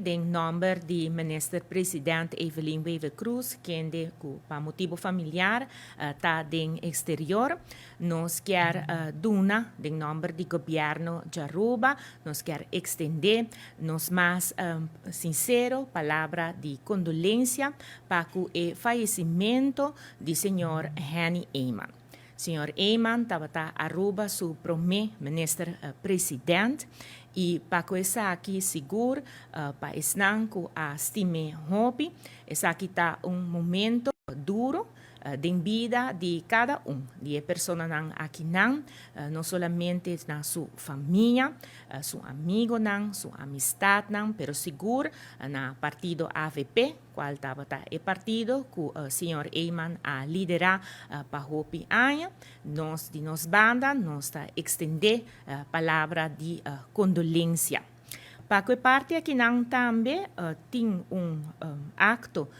Den nomber di Minister President Evelyn Wever-Croes, kende cu pa motibo familiar ta den exterior, nos kier duna, den nomber di Gobierno di Aruba, nos kier extende nos mas sincero palabra di condolencia pa cu e fayecimento di señor Henny Eman. Señor Eman tabata Aruba su prome Minister President y pa cu esaki sigur pa esnan cu a stim'e hopi, esaki ta un momento duro den bida di cada un di e personanan akinan, no solamente na su famia, su amigonan, su amistadnan, pero sigur na partido avp, cual tabata e partido cu señor Eman a lidera pa hopi aña. Nos di nos banda nos ta extende palabra di condolencia. Pa cu e parti akinan tambe tin un acto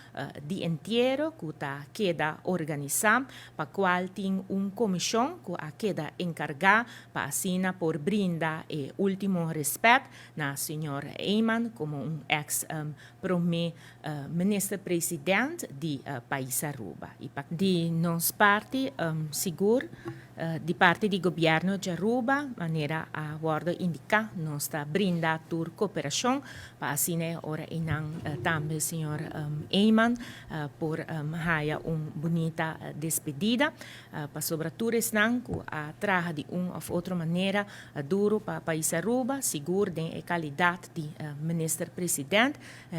di entiero cu ta keda organisa, pa cual tin un comision cu a keda encarga pa asina por brinda e ultimo respet na señor Eman como un ex prome minister president di pais Aruba. Y pa di nos parti sigur, di parti di Gobierno di Aruba, manera a wordo indica, nos ta brinda tur cooperacion pa asina ora eynan tambe señor Eman por haya un bunita despedida, pasobra tur esnan cu a traha di un of otro manera duro pa pais Aruba, sigur den e calidad di minister president,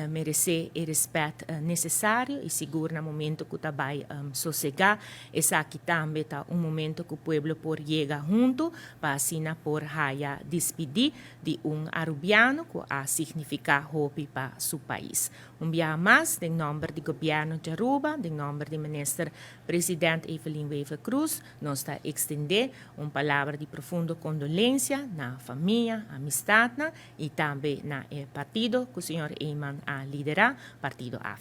merece e respet necesario y sigur na momento cu ta bay sosega, esaki tambe ta un momento cu pueblo por yega hunto pa asina por haya despidi di un Arubiano cu a significa hopi pa su pais. Un biaha mas, den nomber di Gobierno di Aruba, den nomber di Minister President Evelyn Wever-Croes, nos ta extende un palabra di profundo condolencia na famia, amistadnan y tambe na e partido cu señor Eman a lidera, Partido avp.